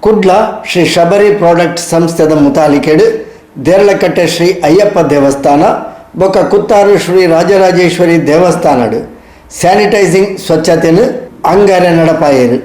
Kudla Shri Shabari product ಸಂಸ್ಥೆದ ಮುತಾಲಿಕೆಡ್ ದೇರ್ಲಕಟ್ಟೆ ಶ್ರೀ ಅಯ್ಯಪ್ಪ ದೇವಸ್ಥಾನ ಬೊಕ್ಕ ಕುತ್ತಾರು ಶ್ರೀ ರಾಜರಾಜೇಶ್ವರಿ ದೇವಸ್ಥಾನಡ್ ಸ್ಯಾನಿಟೈಸಿಂಗ್ ಸ್ವಚ್ಛತೆನ್ ಅಂಗಾರೆ ನಡಪಾಯೆರ್.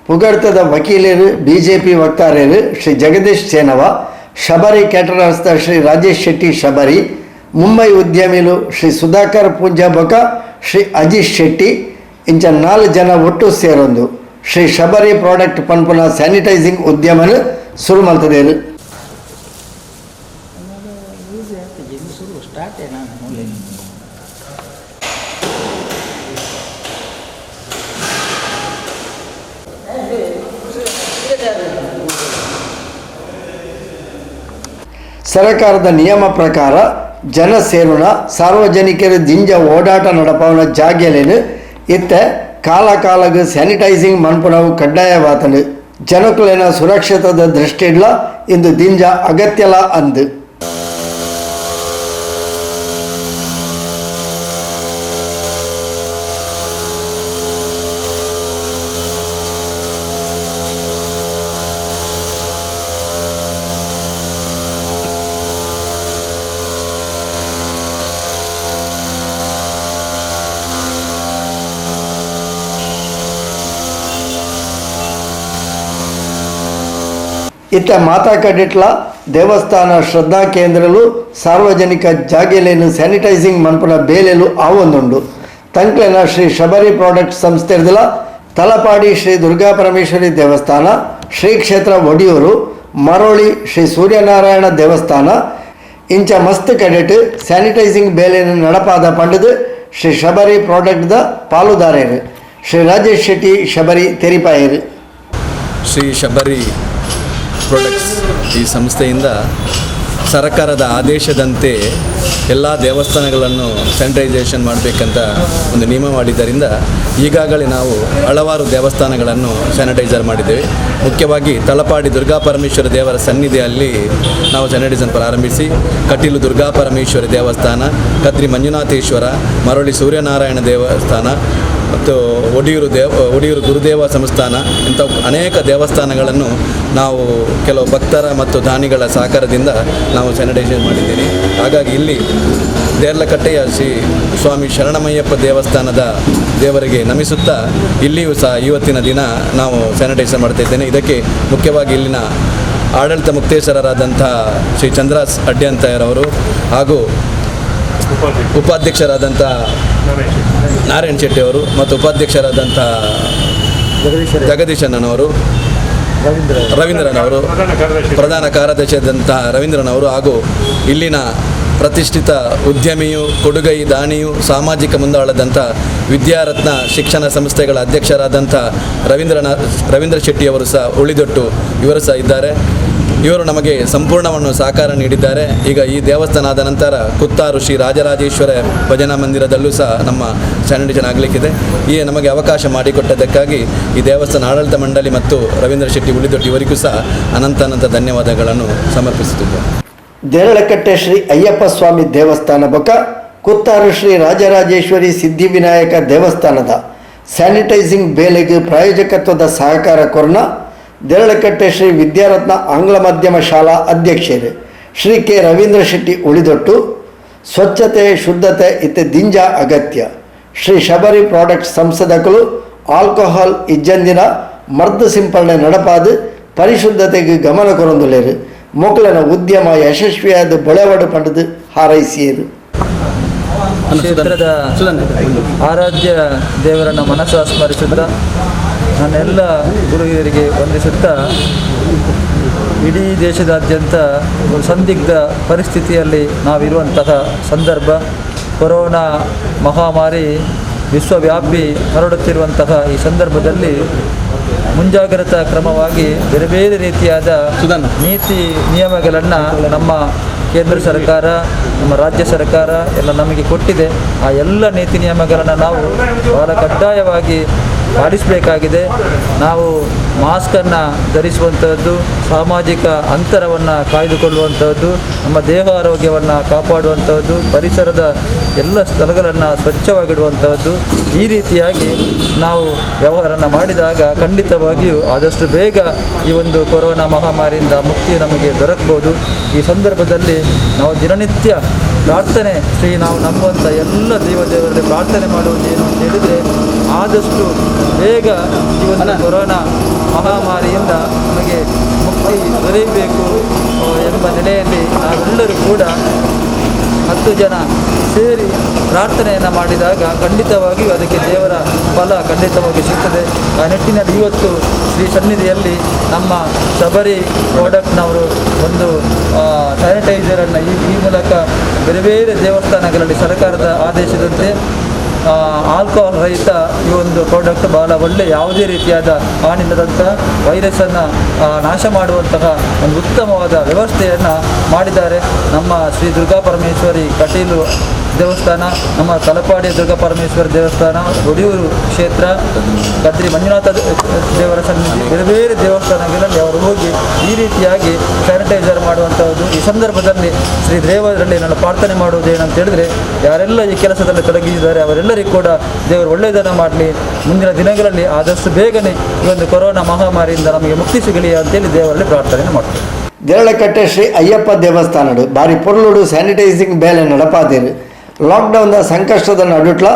ಪುಗರ್ತೆದ ವಕೀಲೆರ್, ಬಿಜೆಪಿ ವಕ್ತಾರೆರ್ ಶ್ರೀ ಜಗದೀಶ್ ಸೇನವ, ಶಬರಿ ಕ್ಯಾಟರರ್ಸ್ ದ ಶ್ರೀ ರಾಜೇಶ್ ಶೆಟ್ಟಿ ಶಬರಿ, ಮುಂಬೈ ಉದ್ಯಮಿಲು ಶ್ರೀ ಸುಧಾಕರ್ ಪೂಂಜಾ ಬೊಕ ಶ್ರೀ ಅಜೀಶ್ ಶೆಟ್ಟಿ ಇಂಚ ನಾಲ್ ಜನ ಒಟ್ಟು ಸೇರೊಂದು ಶ್ರೀ ಶಬರಿ ಪ್ರಾಡಕ್ಟ್ ಪನ್ಪುನ ಸ್ಯಾನಿಟೈಸಿಂಗ್ ಉದ್ಯಮನ್ ಸುರು ಮಲ್ತ್ದೆರ್. ಸರಕಾರದ ನಿಯಮ ಪ್ರಕಾರ ಜನ ಸೇರುನ, ಸಾರ್ವಜನಿಕೆರ್ ದಿಂಜ ಓಡಾಟ ನಡಪಾವುನ ಜಾಗೆಲೆನ್ ಇತ್ತೆ ಕಾಲ ಕಾಲಗ್ ಸ್ಯಾನಿಟೈಸಿಂಗ್ ಮನ್ಪುನವು ಕಡ್ಡಾಯವಾತ್ಂಡ್. ಜನಕುಲೆನ ಸುರಕ್ಷತೆದ ದೃಷ್ಟಿಡ್ಲ ಇಂದು ದಿಂಜ ಅಗತ್ಯಲ ಅಂದ್. ಇತ್ತ ಮಾತಾ ಕಡೆಟ್ಲ ದೇವಸ್ಥಾನ ಶ್ರದ್ಧಾ ಕೇಂದ್ರಲು ಸಾರ್ವಜನಿಕ ಜಾಗೆಲೇನು ಸ್ಯಾನಿಟೈಸಿಂಗ್ ಮನ್ಪುನ ಬೇಲೆಲು ಆವೊಂದುಂಡು. ತಂಕ್ಲೆನ ಶ್ರೀ ಶಬರಿ ಪ್ರಾಡಕ್ಟ್ ಸಂಸ್ಥೆರ್ದಲ ತಲಪಾಡಿ ಶ್ರೀ ದುರ್ಗಾ ಪರಮೇಶ್ವರಿ ದೇವಸ್ಥಾನ, ಶ್ರೀ ಕ್ಷೇತ್ರ ಒಡಿಯೂರು, ಮರೋಳಿ ಶ್ರೀ ಸೂರ್ಯನಾರಾಯಣ ದೇವಸ್ಥಾನ ಇಂಚ ಮಸ್ತ್ ಕಡೆಟ್ ಸ್ಯಾನಿಟೈಸಿಂಗ್ ಬೇಲೆಯನ್ನು ನಡಪಾದ ಪಂಡದು ಶ್ರೀ ಶಬರಿ ಪ್ರಾಡಕ್ಟ್ದ ಪಾಲುದಾರರು ಶ್ರೀ ರಾಜೇಶ್ ಶೆಟ್ಟಿ ಶಬರಿ ತೆರಿಪಾಯರು. ಶ್ರೀ ಶಬರಿ ಪ್ರಾಡಕ್ಟ್ಸ್ ಈ ಸಂಸ್ಥೆಯಿಂದ ಸರಕಾರದ ಆದೇಶದಂತೆ ಎಲ್ಲ ದೇವಸ್ಥಾನಗಳನ್ನು ಸ್ಯಾನಿಟೈಸೇಷನ್ ಮಾಡಬೇಕಂತ ಒಂದು ನಿಯಮ ಮಾಡಿದ್ದರಿಂದ ಈಗಾಗಲೇ ನಾವು ಹಲವಾರು ದೇವಸ್ಥಾನಗಳನ್ನು ಸ್ಯಾನಿಟೈಸರ್ ಮಾಡಿದ್ದೇವೆ. ಮುಖ್ಯವಾಗಿ ತಲಪಾಡಿ ದುರ್ಗಾ ಪರಮೇಶ್ವರ ದೇವರ ಸನ್ನಿಧಿಯಲ್ಲಿ ನಾವು ಸ್ಯಾನಿಟೈಸರ್ ಪ್ರಾರಂಭಿಸಿ, ಕಟೀಲು ದುರ್ಗಾ ಪರಮೇಶ್ವರಿ ದೇವಸ್ಥಾನ, ಕದ್ರಿ ಮಂಜುನಾಥೇಶ್ವರ, ಮರಳಿ ಸೂರ್ಯನಾರಾಯಣ ದೇವಸ್ಥಾನ ಮತ್ತು ಒಡಿಯೂರು ಗುರುದೇವ ಸಂಸ್ಥಾನ, ಇಂಥ ಅನೇಕ ದೇವಸ್ಥಾನಗಳನ್ನು ನಾವು ಕೆಲವು ಭಕ್ತರ ಮತ್ತು ದಾನಿಗಳ ಸಹಕಾರದಿಂದ ನಾವು ಸ್ಯಾನಿಟೈಸೇಷನ್ ಮಾಡಿದ್ದೇನೆ. ಹಾಗಾಗಿ ಇಲ್ಲಿ ದೇರ್ಲಕಟ್ಟೆಯ ಶ್ರೀ ಸ್ವಾಮಿ ಶರಣಮಯ್ಯಪ್ಪ ದೇವಸ್ಥಾನದ ದೇವರಿಗೆ ನಮಿಸುತ್ತಾ ಇಲ್ಲಿಯೂ ಸಹ ಇವತ್ತಿನ ದಿನ ನಾವು ಸ್ಯಾನಿಟೈಸರ್ ಮಾಡ್ತಾ ಇದ್ದೇನೆ. ಇದಕ್ಕೆ ಮುಖ್ಯವಾಗಿ ಇಲ್ಲಿನ ಆಡಳಿತ ಮುಕ್ತೇಸರರಾದಂಥ ಶ್ರೀ ಚಂದ್ರಾಸ್ ಅಡ್ಯಂತಾಯರವರು ಹಾಗೂ ಉಪಾಧ್ಯಕ್ಷರಾದಂಥ ನಾರಾಯಣ್ ಶೆಟ್ಟಿ ಅವರು ಮತ್ತು ಉಪಾಧ್ಯಕ್ಷರಾದಂಥ ಜಗದೀಶಣ್ಣನವರು, ರವೀಂದ್ರನವರು, ಪ್ರಧಾನ ಕಾರ್ಯದರ್ಶಿಯಾದಂಥ ರವೀಂದ್ರನವರು ಹಾಗೂ ಇಲ್ಲಿನ ಪ್ರತಿಷ್ಠಿತ ಉದ್ಯಮಿಯು, ಕೊಡುಗೈ ದಾನಿಯು, ಸಾಮಾಜಿಕ ಮುಂದಾಳದಂಥ ವಿದ್ಯಾರತ್ನ ಶಿಕ್ಷಣ ಸಂಸ್ಥೆಗಳ ಅಧ್ಯಕ್ಷರಾದಂಥ ರವೀಂದ್ರ ಶೆಟ್ಟಿಯವರು ಸಹ, ಉಳಿದೊಟ್ಟು ಇವರು ಸಹ ಇದ್ದಾರೆ. ಇವರು ನಮಗೆ ಸಂಪೂರ್ಣವನ್ನು ಸಹಕಾರ ನೀಡಿದ್ದಾರೆ. ಈಗ ಈ ದೇವಸ್ಥಾನ ಆದ ನಂತರ ಕುತ್ತಾರು ಶ್ರೀ ರಾಜರಾಜೇಶ್ವರ ಭಜನಾ ಮಂದಿರದಲ್ಲೂ ಸಹ ನಮ್ಮ ಸ್ಯಾನಿಟೇಷನ್ ಆಗಲಿಕ್ಕಿದೆ. ಈ ನಮಗೆ ಅವಕಾಶ ಮಾಡಿಕೊಟ್ಟದ್ದಕ್ಕಾಗಿ ಈ ದೇವಸ್ಥಾನ ಆಡಳಿತ ಮಂಡಳಿ ಮತ್ತು ರವೀಂದ್ರ ಶೆಟ್ಟಿ ಉಳಿದೊಟ್ಟು ಇವರಿಗೂ ಸಹ ಅನಂತ ಅನಂತ ಧನ್ಯವಾದಗಳನ್ನು ಸಮರ್ಪಿಸುತ್ತಿದ್ದೇನೆ. ದೇರಳಕಟ್ಟೆ ಶ್ರೀ ಅಯ್ಯಪ್ಪ ಸ್ವಾಮಿ ದೇವಸ್ಥಾನ ಬೊಕ ಕುತ್ತಾರು ಶ್ರೀ ರಾಜರಾಜೇಶ್ವರಿ ಸಿದ್ಧಿವಿನಾಯಕ ದೇವಸ್ಥಾನದ ಸ್ಯಾನಿಟೈಸಿಂಗ್ ಬೇಲೆಗೆ ಪ್ರಾಯೋಜಕತ್ವದ ಸಹಕಾರ ಕೊರ್ನ ದೇರಳಕಟ್ಟೆ ಶ್ರೀ ವಿದ್ಯಾರತ್ನ ಆಂಗ್ಲ ಮಾಧ್ಯಮ ಶಾಲಾ ಅಧ್ಯಕ್ಷರು ಶ್ರೀ ಕೆ ರವೀಂದ್ರ ಶೆಟ್ಟಿ ಉಳಿದೊಟ್ಟು, ಸ್ವಚ್ಛತೆ ಶುದ್ಧತೆ ಇತ್ತೆ ದಿಂಜ ಅಗತ್ಯ. ಶ್ರೀ ಶಬರಿ ಪ್ರಾಡಕ್ಟ್ ಸಂಸ್ಥೆದಕಲು ಆಲ್ಕೋಹಾಲ್ ಇಜ್ಜಂದಿನ ಮರ್ದು ಸಿಂಪರಣೆ ನಡಪಾದು ಪರಿಶುದ್ಧತೆಗೆ ಗಮನ ಕೊರೊಂದುಲ್ಲೆರ್. ಮೊಕಲೆನ ಉದ್ಯಮ ಯಶಸ್ವಿಯಾದ ಬೊಳೆವಡು ಪಂಡದು ಹಾರೈಸಿಯರು. ಕ್ಷೇತ್ರದ ಆರಾಧ್ಯ ದೇವರನ್ನು ಮನಸ್ಸು ಸ್ಮರಿಸುತ್ತಾ, ನನ್ನೆಲ್ಲ ಗುರುಹಿರಿಯರಿಗೆ ವಂದಿಸುತ್ತಾ, ಇಡೀ ದೇಶದಾದ್ಯಂತ ಒಂದು ಸಂದಿಗ್ಧ ಪರಿಸ್ಥಿತಿಯಲ್ಲಿ ನಾವಿರುವಂತಹ ಸಂದರ್ಭ, ಕೊರೋನಾ ಮಹಾಮಾರಿ ವಿಶ್ವವ್ಯಾಪಿ ಹರಡುತ್ತಿರುವಂತಹ ಈ ಸಂದರ್ಭದಲ್ಲಿ ಮುಂಜಾಗ್ರತಾ ಕ್ರಮವಾಗಿ ಬೇರೆ ಬೇರೆ ರೀತಿಯಾದ ನೀತಿ ನಿಯಮಗಳನ್ನು ನಮ್ಮ ಕೇಂದ್ರ ಸರ್ಕಾರ, ನಮ್ಮ ರಾಜ್ಯ ಸರ್ಕಾರ ಎಲ್ಲ ನಮಗೆ ಕೊಟ್ಟಿದೆ. ಆ ಎಲ್ಲ ನೀತಿ ನಿಯಮಗಳನ್ನು ನಾವು ಬಹಳ ಕಡ್ಡಾಯವಾಗಿ ಪಾಲಿಸಬೇಕಾಗಿದೆ. ನಾವು ಮಾಸ್ಕನ್ನು ಧರಿಸುವಂಥದ್ದು, ಸಾಮಾಜಿಕ ಅಂತರವನ್ನು ಕಾಯ್ದುಕೊಳ್ಳುವಂಥದ್ದು, ನಮ್ಮ ದೇಹ ಆರೋಗ್ಯವನ್ನು ಕಾಪಾಡುವಂಥದ್ದು, ಪರಿಸರದ ಎಲ್ಲ ಸ್ಥಳಗಳನ್ನು ಸ್ವಚ್ಛವಾಗಿಡುವಂಥದ್ದು. ಈ ರೀತಿಯಾಗಿ ನಾವು ವ್ಯವಹಾರನ ಮಾಡಿದಾಗ ಖಂಡಿತವಾಗಿಯೂ ಆದಷ್ಟು ಬೇಗ ಈ ಒಂದು ಕೊರೋನಾ ಮಹಾಮಾರಿಯಿಂದ ಮುಕ್ತಿ ನಮಗೆ ದೊರಕಬಹುದು. ಈ ಸಂದರ್ಭದಲ್ಲಿ ನಾವು ದಿನನಿತ್ಯ ಪ್ರಾರ್ಥನೆ, ಶ್ರೀ ನಾವು ನಂಬುವಂಥ ಎಲ್ಲ ದೇವದೇವರಲ್ಲಿ ಪ್ರಾರ್ಥನೆ ಮಾಡುವುದು ಏನು ಅಂತ ಹೇಳಿದರೆ, ಆದಷ್ಟು ಬೇಗ ಈ ಒಂದು ಕೊರೋನಾ ಮಹಾಮಾರಿಯಿಂದ ನಮಗೆ ಮುಕ್ತಿ ದೊರೆಯಬೇಕು ಎಂಬ ನೆಲೆಯಲ್ಲಿ ನಾವೆಲ್ಲರೂ ಕೂಡ 10 ಜನ ಸೇರಿ ಪ್ರಾರ್ಥನೆಯನ್ನು ಮಾಡಿದಾಗ ಖಂಡಿತವಾಗಿಯೂ ಅದಕ್ಕೆ ದೇವರ ಫಲ ಖಂಡಿತವಾಗಿ ಸಿಗ್ತದೆ. ಆ ನಿಟ್ಟಿನಲ್ಲಿ ಇವತ್ತು ಶ್ರೀ ಸನ್ನಿಧಿಯಲ್ಲಿ ನಮ್ಮ ಶಬರಿ ಪ್ರಾಡಕ್ಟ್ನವರು ಒಂದು ಸ್ಯಾನಿಟೈಸರನ್ನು ಈ ಈ ಮೂಲಕ ಬೇರೆ ಬೇರೆ ದೇವಸ್ಥಾನಗಳಲ್ಲಿ ಸರ್ಕಾರದ ಆದೇಶದಂತೆ ಆಲ್ಕೋಹಾಲ್ ರಹಿತ ಈ ಒಂದು ಪ್ರಾಡಕ್ಟ್ ಬಹಳ ಒಳ್ಳೆ, ಯಾವುದೇ ರೀತಿಯಾದ ಹಾನಿಲ್ಲದಂಥ, ವೈರಸನ್ನು ನಾಶ ಮಾಡುವಂತಹ ಒಂದು ಉತ್ತಮವಾದ ವ್ಯವಸ್ಥೆಯನ್ನು ಮಾಡಿದ್ದಾರೆ. ನಮ್ಮ ಶ್ರೀ ದುರ್ಗಾ ಪರಮೇಶ್ವರಿ ಕಟೀಲು ದೇವಸ್ಥಾನ, ನಮ್ಮ ತಲಪಾಡಿ ದುರ್ಗಾ ಪರಮೇಶ್ವರಿ ದೇವಸ್ಥಾನ, ಒಡಿಯೂರು ಕ್ಷೇತ್ರ, ಕದ್ರಿ ಮಂಜುನಾಥ ದೇವರ ಸನ್ನಿಧಿ, ಬೇರೆ ಬೇರೆ ದೇವಸ್ಥಾನಗಳಲ್ಲಿ ಅವರು ಹೋಗಿ ಈ ರೀತಿಯಾಗಿ ಸ್ಯಾನಿಟೈಸರ್ ಮಾಡುವಂಥದ್ದು. ಈ ಸಂದರ್ಭದಲ್ಲಿ ಶ್ರೀ ದೇವರಲ್ಲಿ ನಾನು ಪ್ರಾರ್ಥನೆ ಮಾಡುವುದು ಏನಂತ ಹೇಳಿದರೆ, ಯಾರೆಲ್ಲ ಈ ಕೆಲಸದಲ್ಲಿ ತೊಡಗಿದ್ದಾರೆ ಅವರೆಲ್ಲರಿಗೂ ಕೂಡ ದೇವರು ಒಳ್ಳೆಯದನ್ನು ಮಾಡಲಿ. ಮುಂದಿನ ದಿನಗಳಲ್ಲಿ ಆದಷ್ಟು ಬೇಗನೆ ಈ ಒಂದು ಕೊರೋನಾ ಮಹಾಮಾರಿಯಿಂದ ನಮಗೆ ಮುಕ್ತಿ ಸಿಗಲಿ ಅಂತೇಳಿ ದೇವರಲ್ಲಿ ಪ್ರಾರ್ಥನೆ ಮಾಡ್ತೇವೆ. ದೇರಳಕಟ್ಟೆ ಶ್ರೀ ಅಯ್ಯಪ್ಪ ದೇವಸ್ಥಾನಡು ಬಾರಿ ಪೊರ್ಲುಡು ಸ್ಯಾನಿಟೈಸಿಂಗ್ ಬೇಲೆ ನಡಪಾದೇರು. ಲಾಕ್ಡೌನ್ದ ಸಂಕಷ್ಟದ ನಡುಟ್ಲ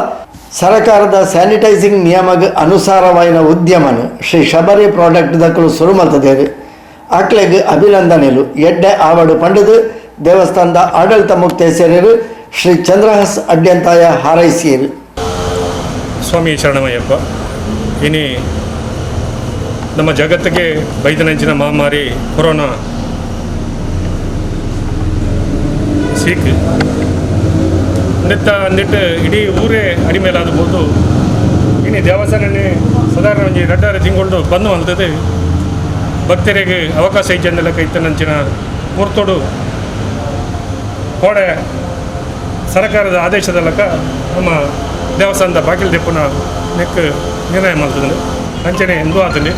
ಸರಕಾರದ ಸ್ಯಾನಿಟೈಸಿಂಗ್ ನಿಯಮಗ್ ಅನುಸಾರವಾಯಿನ ಉದ್ಯಮನು ಶ್ರೀ ಶಬರಿ ಪ್ರಾಡಕ್ಟ್ ದಕ್ಕಲು ಸುರು ಮಲ್ತದೇರು. ಅಕ್ಲೆಗ್ ಅಭಿನಂದನೆಲು ಎಡ್ಡೆ ಆವಡು ಪಂಡದು ದೇವಸ್ಥಾನದ ಆಡಳಿತ ಮುಕ್ತೇಸರರು ಶ್ರೀ ಚಂದ್ರಹಾಸ್ ಅಡ್ಯಂತಾಯ ಹಾರೈಸಿಯರು. ಸ್ವಾಮಿ ಶರಣಮಯ್ಯಪ್ಪ. ಇನಿ ನಮ್ಮ ಜಗತ್ತಿಗೆ ಬೈದನಂಚಿನ ಮಹಾಮಾರಿ ಕೊರೋನಾ ಸೀಕ್ ಅಂದಿತ್ತ ಅಂದಿಟ್ಟು ಇಡೀ ಊರೇ ಅಡಿಮೇಲಾದಬಹುದು. ಇನ್ನು ದೇವಸ್ಥಾನನೇ ಸಾಧಾರಣ ಒಂಜಿ ರಡ್ಡಾರು ತಿಂಗಳು ಬಂದು ಮಲ್ತದೆ ಭಕ್ತರಿಗೆ ಅವಕಾಶ ಇಜ್ಜಂದೆಲ್ಲ ಕೈತನಂಚಿನ ಪೂರ್ತೋಡು ಕೋಡೆ ಸರ್ಕಾರದ ಆದೇಶದ ಲೆಕ್ಕ ನಮ್ಮ ದೇವಸ್ಥಾನದ ಬಾಗಿಲು ದೆಪ್ಪುನ ನೆಕ್ ನಿರ್ಣಯ ಮಲ್ತದೆ ಅಂಚನೆ ಎಂದು ಆತಂడి.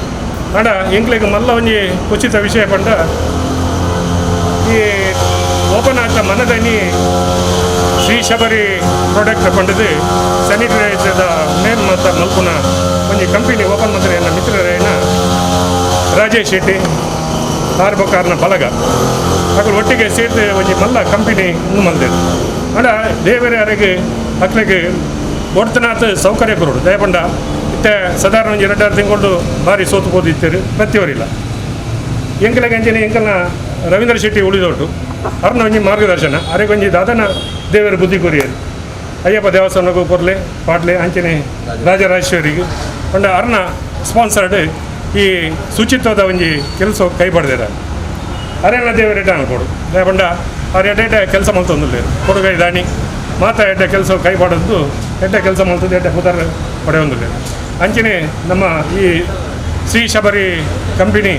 ಆಂಡ ಎಂಕ್ಲೆಗ್ ಮಲ್ಲ ಒಂಜಿ ಉಚಿತ ವಿಷಯ ಪಂಡ ಈ ಓಪನ್ ಆತ ಮನದನಿ ಶ್ರೀ ಶಬರಿ ಪ್ರಾಡಕ್ಟ್ ಪಂಡದು ಸ್ಯಾನಿಟೈಸರ್ದ ಮೇನ್ ಮತ್ತು ಮಲ್ಪುನ ಒಂಜಿ ಕಂಪನಿ ಓಪನ್ ಮಂತ್ರಿ ಎನ್ನ ಮಿತ್ರರೇನ ರಾಜೇಶ್ ಶೆಟ್ಟಿ ಆರ್ಬಕಾರ್ನ ಬಲಗ ಅಕುಲು ಒಟ್ಟಿಗೆ ಸೇರ್ದು ಒಂಜಿ ಮಲ್ಲ ಕಂಪನಿ ಇಂದು ಮಲ್ದೆರ್. ಆಂಡ ದೇವರೇ ಅರೆಗ್ ಅಕ್ಲೆಗ್ ಒಡ್ತನಾತ್ ಸೌಕರ್ಯ ಕೊರೊಡು. ದಯಪಂಡ ಇತ್ತೆ ಸಾಧಾರಣ ಒಂಜಿ ರಡ್ಡಾರು ತಿಂಗಳು ಭಾರಿ ಸೋತು ಪೋದಿತ್ತೆರ್ ಪ್ರತಿಯವರಿಲ್ಲ. ಎಂಕಲೆಗ್ ಅಂಚನೆ ಎಂಕಲ್ನ ರವೀಂದ್ರ ಶೆಟ್ಟಿ ಉಳಿದೊಟ್ಟು ಅರ್ನ ಒಂಜಿ ಮಾರ್ಗದರ್ಶನ ಅರೆಗೊಂಜಿ ದಾದನ ದೇವರ ಬುದ್ಧಿ ಕೊರಿಯರು ಅಯ್ಯಪ್ಪ ದೇವಸ್ಥಾನಕ್ಕೂ ಕೊರ್ಲೆ ಪಾಟ್ಲೆ ಅಂಚನೆ ರಾಜರಾಜೇಶ್ವರಿಗೆ ಪಂಡ ಅರ್ನ ಸ್ಪಾನ್ಸರ್ಡ್ ಈ ಶುಚಿತ್ವದ ಒಂಜಿ ಕೆಲಸ ಕೈ ಪಡೆದಿರ ಅರೆನ ದೇವರ ಎಡ್ಡೆ ಅನ್ಕೊಡು. ದಯಪಂಡ ಅವ್ರು ಎಡ್ಡೆ ಎಡ್ಡೆ ಕೆಲಸ ಮಲ್ತೊಂದುಲ್ಲೆರ್ ಕೊಡುಗೈ ದಾಣಿ ಮಾತ ಎಡ್ಡೆ ಕೆಲಸ ಕೈ ಪಡೆದು ಎಡ್ಡೆ ಕೆಲಸ ಮಲ್ತದ್ದು ಎಡ್ಡೆ ಪುದರ್ ಪಡೆಯೊಂದುಲ್ಲೆರ್. ಅಂಚನೆ ನಮ್ಮ ಈ ಶ್ರೀ ಶಬರಿ ಕಂಪನಿ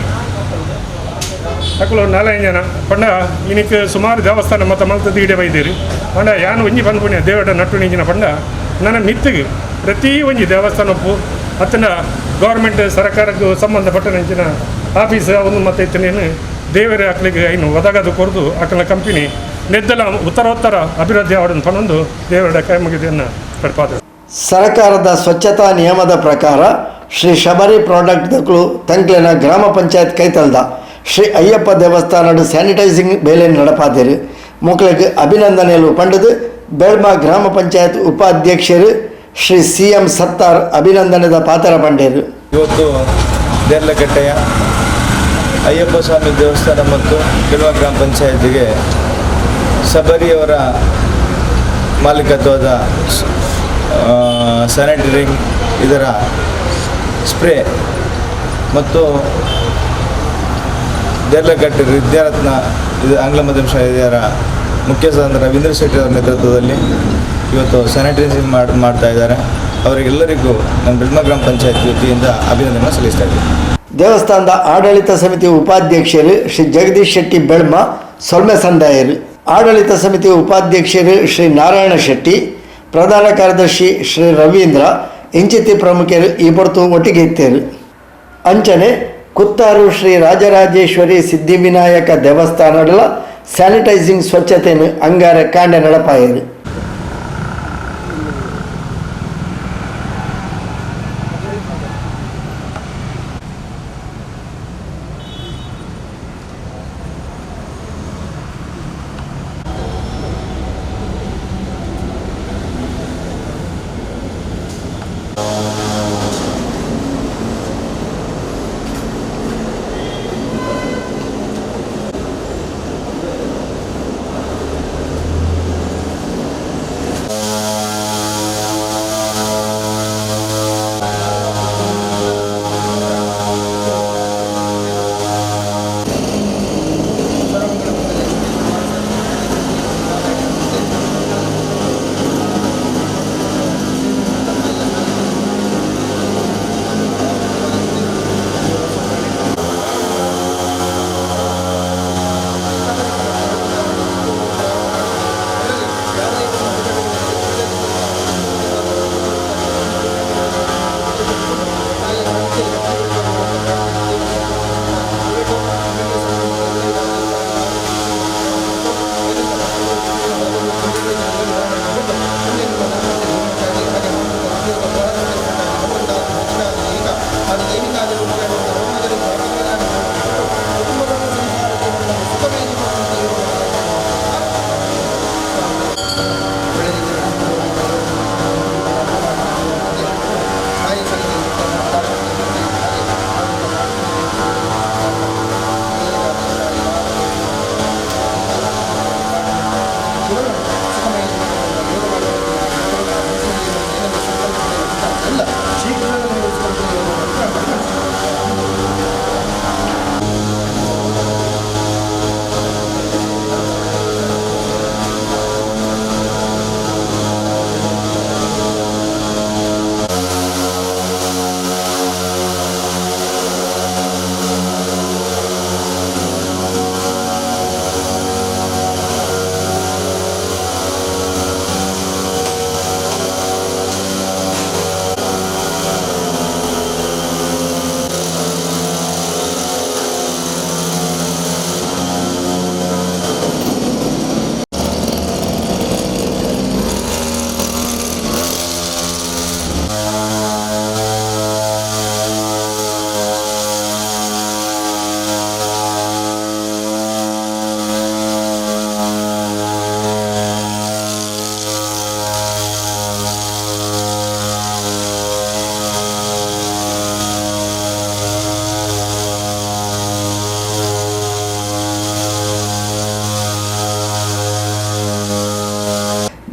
ಅಕುಲು ನಾಲ್ಕೈದು ಜನ ಪಂಡ ಇನಿಕ್ ಸುಮಾರು ದೇವಸ್ಥಾನ ಮತ್ತು ಮಲ್ತದ್ದು ಇಡೆ ಬೈದೇರಿ. ಪಂಡ ಯಾನ್ ಒಂಜಿ ಪನ್ಪುಣಿ ದೇವಡ ನಟ್ಟು ನಿಂಚಿನ ಪಂಡ ನನ್ನ ಮಿತ್ತಿಗೆ ಪ್ರತಿ ಒಂಜಿ ದೇವಸ್ಥಾನ ಅತ್ತನ ಗೌರ್ಮೆಂಟ್ ಸರ್ಕಾರಕ್ಕೂ ಸಂಬಂಧಪಟ್ಟ ನಂಚಿನ ಆಫೀಸ್ ಒಂದು ಮತ್ತೆ ಇತ್ತನೇನು ದೇವರ ಅಕ್ಲಿಗೆ ಇನ್ನು ಒದಗದು ಕೊರದು ಅಕಲ ಕಂಪನಿ ನೆದ್ದಲ ಉತ್ತರೋತ್ತರ ಅಭಿವೃದ್ಧಿ ಆವಡನ್ನು ಪನೊಂದು ದೇವರ ಕೈ ಮುಗಿದೆಯನ್ನು ಕಡ್ಪಾದ. ಸರ್ಕಾರದ ಸ್ವಚ್ಛತಾ ನಿಯಮದ ಪ್ರಕಾರ ಶ್ರೀ ಶಬರಿ ಪ್ರಾಡಕ್ಟ್ ದಕ್ಲು ತಂಕ್ಲೆನ ಗ್ರಾಮ ಪಂಚಾಯತ್ ಕೈತಲ್ದ ಶ್ರೀ ಅಯ್ಯಪ್ಪ ದೇವಸ್ಥಾನಡು ಸ್ಯಾನಿಟೈಸಿಂಗ್ ಬೇಲೆ ನಡಪಾದಿರು. ಮಕ್ಕಳಿಗೆ ಅಭಿನಂದನೆಲು ಪಂಡದು ಬೆಳ್ಮ ಗ್ರಾಮ ಪಂಚಾಯತ್ ಉಪಾಧ್ಯಕ್ಷರು ಶ್ರೀ ಸಿ ಎಂ ಸತ್ತಾರ್ ಅಭಿನಂದನೆದ ಪಾತ್ರ ಪಂಡೇರು. ಇವತ್ತು ದೇರ್ಲಕಟ್ಟೆಯ ಅಯ್ಯಪ್ಪ ಸ್ವಾಮಿ ದೇವಸ್ಥಾನ ಮತ್ತು ಕೆಳವ ಗ್ರಾಮ ಪಂಚಾಯತಿಗೆ ಶಬರಿಯವರ ಮಾಲೀಕತ್ವದ ಸ್ಯಾನಿಟರಿಂಗ್ ಇದರ ಸ್ಪ್ರೇ ಮತ್ತು ದೇರ್ಲಕಟ್ಟೆ ವಿದ್ಯಾರತ್ನ ಇದು ಆಂಗ್ಲ ಮಾಧ್ಯಮ ಶಾಲೆಯ ಮುಖ್ಯಸ್ಥರಾದ ರವೀಂದ್ರ ಶೆಟ್ಟಿ ಅವರ ನೇತೃತ್ವದಲ್ಲಿ ಇವತ್ತು ಸ್ಯಾನಿಟೈಸಿಂಗ್ ಮಾಡ್ತಾ ಇದ್ದಾರೆ. ಅವರಿಗೆಲ್ಲರಿಗೂ ನಮ್ಮ ಬೆಳ್ಮ ಗ್ರಾಮ ಪಂಚಾಯತ್ ವತಿಯಿಂದ ಅಭಿನಂದನೆ ಸಲ್ಲಿಸ್ತಾ ಇದ್ದೀವಿ. ದೇವಸ್ಥಾನದ ಆಡಳಿತ ಸಮಿತಿ ಉಪಾಧ್ಯಕ್ಷರು ಶ್ರೀ ಜಗದೀಶ್ ಶೆಟ್ಟಿ ಬೆಳ್ಮ ಸೊಲ್ಮೆ ಸಂದಾಯರು. ಆಡಳಿತ ಸಮಿತಿ ಉಪಾಧ್ಯಕ್ಷರು ಶ್ರೀ ನಾರಾಯಣ ಶೆಟ್ಟಿ, ಪ್ರಧಾನ ಕಾರ್ಯದರ್ಶಿ ಶ್ರೀ ರವೀಂದ್ರ ಇಂಚಿತಿ ಪ್ರಮುಖರು ಈ ಪೊರ್ತು ಒಟ್ಟಿಗೆ ಇತ್ತೇರು. ಅಂಚನೆ ಕುತ್ತಾರು ಶ್ರೀ ರಾಜರಾಜೇಶ್ವರಿ ಸಿದ್ಧಿವಿನಾಯಕ ದೇವಸ್ಥಾನಗಳ ಸ್ಯಾನಿಟೈಸಿಂಗ್ ಸ್ವಚ್ಛತೆಯನ್ನು ಅಂಗಾರ ಕಾಂಡೆ ನಡಪಾಯರು.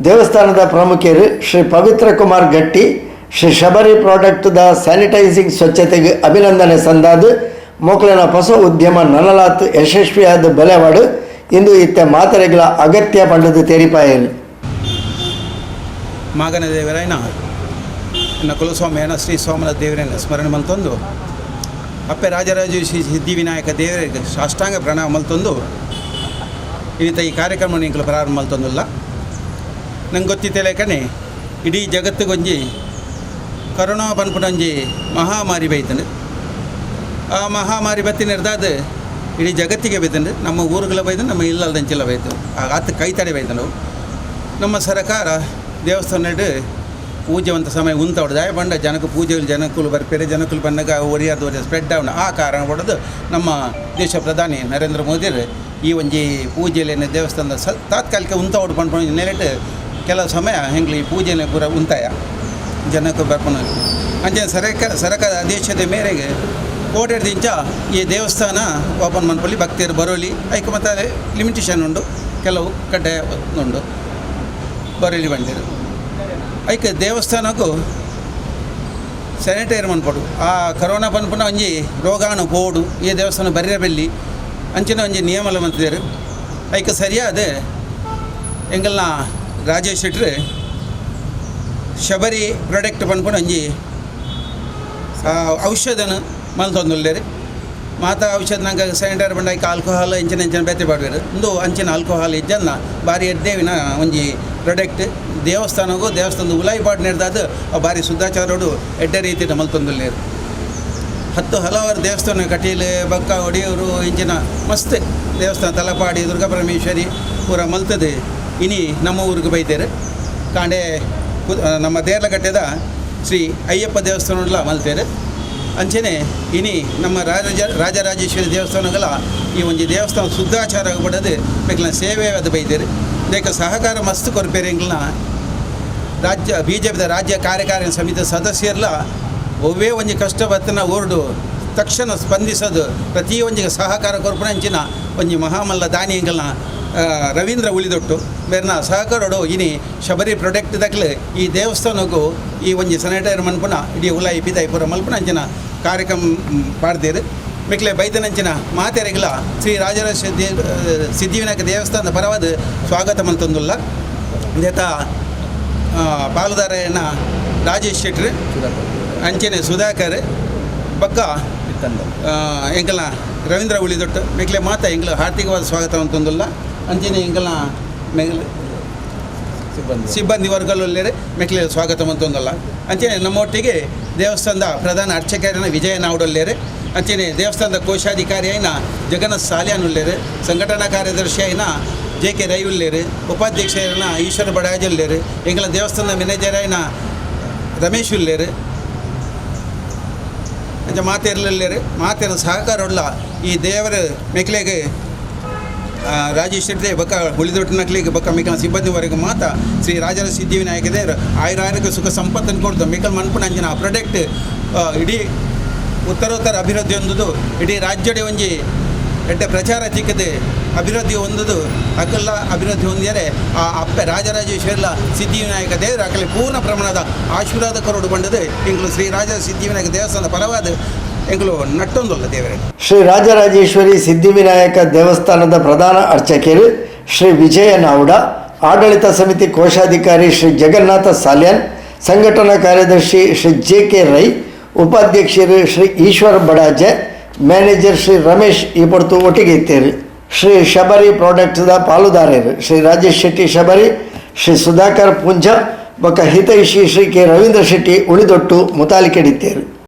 ದೇವಸ್ಥಾನದ ಪ್ರಮುಖರು ಶ್ರೀ ಪವಿತ್ರ ಕುಮಾರ್ ಗಟ್ಟಿ ಶ್ರೀ ಶಬರಿ ಪ್ರಾಡಕ್ಟ್ದ ಸ್ಯಾನಿಟೈಸಿಂಗ್ ಸ್ವಚ್ಛತೆಗೆ ಅಭಿನಂದನೆ ಸಂದಾದು ಮೋಕ್ಲೆನ ಹೊಸ ಉದ್ಯಮ ನನಲಾತ್ ಯಶಸ್ವಿಯಾದ ಬಲೆವಾಡು ಇಂದು ಇತ್ತೆ ಮಾತೆರೆಗ್ಲ ಅಗತ್ಯ ಪಂಡದು ತೆರಿಪಾಯರು. ಮಾಗನ ದೇವರಾಯನ ನನ್ನ ಕುಲಸ್ವಾಮಿಯನ ಶ್ರೀ ಸೋಮನ ದೇವರನ್ನ ಸ್ಮರಣೆ ಮಲ್ತೊಂದು, ಅಪ್ಪೆ ರಾಜರಾಜ ಶ್ರೀ ಸಿದ್ಧಿವಿನಾಯಕ ದೇವರಿಗೆ ಸಾಷ್ಟಾಂಗ ಪ್ರಣಾಮ ಮಲ್ತೊಂದು ಇನ್ನಿತ ಈ ಕಾರ್ಯಕ್ರಮ ನಿಂಕಲು ಪ್ರಾರಂಭ ಮಲ್ತೊಂದುಲ್ಲ. ನಂಗೆ ಗೊತ್ತಿತ್ತಲೇಕನೆ ಇಡೀ ಜಗತ್ತಿಗೊಂಜಿ ಕರೋನಾ ಪನ್ಪುನೊಂಜಿ ಮಹಾಮಾರಿ ಬೈತಂಡು. ಆ ಮಹಾಮಾರಿ ಬತ್ತಿನಿರ್ದಾದ ಇಡೀ ಜಗತ್ತಿಗೆ ಬೈತಂಡು, ನಮ್ಮ ಊರುಗಳ ಬೈದು, ನಮ್ಮ ಇಲ್ಲಲ್ದಂಚೆಲ್ಲ ಬೈತು, ಆತ ಕೈ ತಡೆ ಬೈತಂಡು. ನಮ್ಮ ಸರಕಾರ ದೇವಸ್ಥಾನ ಪೂಜೆ ಸಮಯ ಉಂತವಡು ದಾಯ ಬಂಡ ಜನಕ್ಕೆ ಪೂಜೆ ಜನಕ್ಕೂ ಬರ್ಪೇರೆ ಜನಕ್ಕೂ ಬಂದಾಗ ಒರಿಯಾದ ಒರಿಯ ಸ್ಪ್ರೆಡ್ ಆವಣ ಆ ಕಾರಣ ಹೊಡೆದು ನಮ್ಮ ದೇಶ ಪ್ರಧಾನಿ ನರೇಂದ್ರ ಮೋದಿಯರು ಈ ಒಂಜಿ ಪೂಜೆಲೇನ ದೇವಸ್ಥಾನದ ತಾತ್ಕಾಲಿಕ ಉಂತವಡು ಪಂಡ್ಕೊಂಡು ನೆಲೆಟ್ ಕೆಲವು ಸಮಯ ಹೆಂಗ್ಲಿ ಈ ಪೂಜೆನೆ ಪೂರ ಉಂತಾಯ ಜನಕ್ಕೆ ಬರ್ಪಣ. ಅಂಚೆ ಸರಕಾರ ಆದೇಶದ ಮೇರೆಗೆ ಕೋಟೆಡ್ದಿಂಚ ಈ ದೇವಸ್ಥಾನ ಓಪನ್ ಮನ್ಪಲ್ಲಿ ಭಕ್ತರು ಬರೋಲಿ ಐಕ್ ಮತ್ತು ಲಿಮಿಟೇಷನ್ ಉಂಡು, ಕೆಲವು ಕಡ್ಡಾಯ ಉಂಡು ಬರೋಲಿ ಬಂದಿರು. ಐಕ್ ದೇವಸ್ಥಾನಕ್ಕೂ ಸ್ಯಾನಿಟೈರ್ ಮನ್ಪೊಡು, ಆ ಕರೋನಾ ಪನ್ಪುನ ಒಂಜಿ ರೋಗಾಣು ಪೋಡು ಈ ದೇವಸ್ಥಾನ ಬರ್ರೆ ಬೆಲ್ಲಿ ಅಂಚಿನ ಒಂಜಿ ನಿಯಮಲ ಮಂತಿದ್ದೇರು. ಐಕ್ ಸರಿಯಾದ ಎಂಗಲ್ನ ರಾಜೇಶ್ ಶೆಟ್ರು ಶಬರಿ ಪ್ರಾಡಕ್ಟ್ ಪನ್ಪುನ ಒಂಜಿ ಔಷಧನ ಮಲ್ತೊಂದುಲ್ಲೇರು. ಮಾತಾ ಔಷಧ ನಂಗೆ ಸ್ಯಾನಿಟೈರ್ ಬಂಡ ಐಕ್ ಆಲ್ಕೋಹಾಲ್ ಇಂಚಿನ ಇಂಚಿನ ಬೇತೆ ಪಾಡ್ವೇರು. ಇಂದು ಅಂಚಿನ ಆಲ್ಕೋಹಾಲ್ ಇಜ್ಜನ್ನ ಬಾರಿ ಎದ್ದೇವಿನ ಒಂಜಿ ಪ್ರಾಡಕ್ಟ್ ದೇವಸ್ಥಾನಗೂ ದೇವಸ್ಥಾನದ ಉಲಾಯಿ ಪಾಡ್ ನೆಡ್ದಾದ ಬಾರಿ ಶುದ್ಧಾಚಾರೋಡು ಎಡ್ಡೆ ರೀತಿಯ ಮಲ್ತೊಂದುಲ್ಲೇರು. ಹತ್ತು ಹಲವಾರು ದೇವಸ್ಥಾನ ಕಟೀಲು ಬಕ್ಕ ಒಡಿಯೂರು ಇಂಚಿನ ಮಸ್ತ್ ದೇವಸ್ಥಾನ ತಲಪಾಡಿ ದುರ್ಗಾ ಪರಮೇಶ್ವರಿ ಪೂರ ಮಲ್ತದೆ. ಇನಿ ನಮ್ಮ ಊರಿಗೆ ಬೈತೇರು ಕಾಂಡೆ ನಮ್ಮ ದೇರ್ಲಕಟ್ಟೆದ ಶ್ರೀ ಅಯ್ಯಪ್ಪ ದೇವಸ್ಥಾನಲ್ಲ ಮಲ್ತೇರು. ಅಂಚನೆ ಇನಿ ನಮ್ಮ ರಾಜರಾಜೇಶ್ವರಿ ದೇವಸ್ಥಾನಗಳ ಈ ಒಂಜಿ ದೇವಸ್ಥಾನ ಶುದ್ಧಾಚಾರ ಪಡೆದು ಬೇಕಲ ಸೇವೆ ಅದು ಬೈತೇರು. ಬೇಕ ಸಹಕಾರ ಮಸ್ತ್ ಕೊರ್ಪೇರು. ಎಂಗ್ಲನ ರಾಜ್ಯ ಬಿ ಜೆ ಪಿದ ರಾಜ್ಯ ಕಾರ್ಯಕಾರಿಣಿ ಸಮಿತಿ ಸದಸ್ಯರ್ಲ ಒವ್ವೇ ಒಂಜಿ ಕಷ್ಟ ಬತ್ತನ ಓರ್ಡು ತಕ್ಷಣ ಸ್ಪಂದಿಸೋದು ಪ್ರತಿ ಒಂಜಿಗೆ ಸಹಕಾರ ಕೊರ್ಪುನ ಅಂಚಿನ ಒಂಜಿ ಮಹಾಮಲ್ಲ ದಾನಿ ಎಂಗಲ್ನ ರವೀಂದ್ರ ಉಳಿದೊಟ್ಟು ಬೇರ್ನ ಸಹಕಾರೋಡು ಇನಿ ಶಬರಿ ಪ್ರೊಡಕ್ಟ್ ದಕ್ಲು ಈ ದೇವಸ್ಥಾನಕ್ಕೂ ಈ ಒಂಜಿ ಸ್ಯಾನಿಟೈರ್ ಮನ್ಪುನ ಇಡೀ ಉಲಾಯಿ ಪಿದಾಯಿ ಪೂರ ಮಲ್ಪುನ ಅಂಚಿನ ಕಾರ್ಯಕ್ರಮ ಪಾಡ್ದೇರು. ಮಿಕ್ಲೆ ಬೈದನಂಚಿನ ಮಾತೆರೆಗ್ಲ ಶ್ರೀ ರಾಜರಾಜ ಸಿದ್ಧಿವಿನಾಯಕ ದೇವಸ್ಥಾನದ ಪರವಾದ ಸ್ವಾಗತ ಮಲ್ತೊಂದುಲ್ಲ. ದೇತ ಪಾಲುದಾರನ ರಾಜೇಶ್ ಶೆಟ್ರು ಅಂಚನೆ ಸುಧಾಕರ್ ಬಕ್ಕ ಎಂಕಲ್ನ ರವೀಂದ್ರ ಉಳಿದೊಟ್ಟು ಮೆಕ್ಲೆ ಮಾತ ಎಂಗ್ಲ ಹಾರ್ದಿಕವಾದ ಸ್ವಾಗತ ಅಂತಂದುಲ್ಲ. ಅಂಚನೆ ಎಂಕಲ್ನ ಮೆಗ್ಲ ಸಿಬ್ಬಂದಿ ವರ್ಗಲ್ಲೇ ಮೆಕ್ಲೆ ಸ್ವಾಗತ ಅಂತಂದಲ್ಲ. ಅಂಚನೆ ನಮ್ಮೊಟ್ಟಿಗೆ ದೇವಸ್ಥಾನದ ಪ್ರಧಾನ ಅರ್ಚಕರನ ವಿಜಯ ನಾವುಡಲ್ಲೇರೆ, ಅಂಚನೆ ದೇವಸ್ಥಾನದ ಕೋಶಾಧಿಕಾರಿ అయిన ಜಗನ್ನಾಥ್ ಸಾಲ್ಯಾನ್ ಉಲ್ಲೇರು, ಸಂಘಟನಾ ಕಾರ್ಯದರ್ಶಿ అయిన ಜೆ ಕೆ ರೈ ಉಲ್ಲೇರು, ಉಪಾಧ್ಯಕ್ಷರನ್ನ ಈಶ್ವರ ಬಡಾಜ್ ಉಲ್ಲೇರು, ಎಂಗಳ ದೇವಸ್ಥಾನದ ಮ್ಯಾನೇಜರ್ అయిన ರಮೇಶ್ ಉಲ್ಲೇರು, ಅಂಚ ಮಾತೇರ್ಲಲ್ಲೇರು ಮಾತೇರ ಸಹಕಾರ ಉಳ್ಳ ಈ ದೇವರ ಮೆಕ್ಲೆಗೆ ರಾಜೇಶ್ ಶೆಟ್ಟಿ ಬಕ್ಕ ಉಳಿದೊಟ್ಟು ನಕ್ಲಿಗೆ ಬಕ್ಕ ಮಿಕಲ್ ಸಿಬ್ಬಂದಿವರೆಗೆ ಮಾತ ಶ್ರೀ ರಾಜರ ಸಿದ್ಧಿವಿನಾಯಕ ದೇವರು ಆಯುರಾರೋಗ್ಯ ಸುಖ ಸಂಪತ್ತನ್ನು ಕೊಡ್ತು. ಮಿಕಲ್ ಮನ್ಪುನ ಅಂಚಿನ ಆ ಪ್ರಾಡಕ್ಟ್ ಇಡೀ ಉತ್ತರೋತ್ತರ ಅಭಿವೃದ್ಧಿ ಹೊಂದುದು, ಇಡೀ ರಾಜ್ಯಡೆ ಒಂಜಿ ಎಡ್ಡೆ ಪ್ರಚಾರ ಚಿಕ್ಕದೆ ಅಭಿವೃದ್ಧಿ ಹೊಂದುದು. ಅಕಲ್ಲ ಅಭಿವೃದ್ಧಿ ಹೊಂದಿದರೆ ಆ ಅಪ್ಪೆ ರಾಜರಾಜೇಶ್ವರ ಸಿದ್ಧಿವಿನಾಯಕ ದೇವರು ಅಕಲೆ ಪೂರ್ಣ ಪ್ರಮಾಣದ ಆಶೀರ್ವಾದ ಕೊರಡು ಬಂದது. ಎಂಗಳು ಶ್ರೀ ರಾಜ ಸಿದ್ಧಿವಿನಾಯಕ ದೇವಸ್ಥಾನದ ಪರವಾದ ಎಂಗಳು ನಟ್ಟೊಂದುಲ್ಲ ದೇವರೇ. ಶ್ರೀ ರಾಜರಾಜೇಶ್ವರಿ ಸಿದ್ಧಿವಿನಾಯಕ ದೇವಸ್ಥಾನದ ಪ್ರಧಾನ ಅರ್ಚಕರು ಶ್ರೀ ವಿಜಯ ನಾವುಡ, ಆಡಳಿತ ಸಮಿತಿ ಕೋಶಾಧಿಕಾರಿ ಶ್ರೀ ಜಗನ್ನಾಥ ಸಾಲ್ಯಾನ್, ಸಂಘಟನಾ ಕಾರ್ಯದರ್ಶಿ ಶ್ರೀ ಜೆ ಕೆ ರೈ, ಉಪಾಧ್ಯಕ್ಷರು ಶ್ರೀ ಈಶ್ವರ ಬಡಾಜೆ, ಮ್ಯಾನೇಜರ್ ಶ್ರೀ ರಮೇಶ್ ಈ ಪಡ್ತು ಒಟ್ಟಿಗೆ ಇತ್ತೇರು. ಶ್ರೀ ಶಬರಿ ಪ್ರಾಡಕ್ಟ್ಸ್ದ ಪಾಲುದಾರರು ಶ್ರೀ ರಾಜೇಶ್ ಶೆಟ್ಟಿ ಶಬರಿ, ಶ್ರೀ ಸುಧಾಕರ್ ಪೂಂಜಾ ಬೊಕ್ಕ ಹಿತೈಷಿ ಶ್ರೀ ಕೆ ರವೀಂದ್ರ ಶೆಟ್ಟಿ ಉಳಿದೊಟ್ಟು ಮುತಾಲಿಕೆಡಿತ್ತೇರು.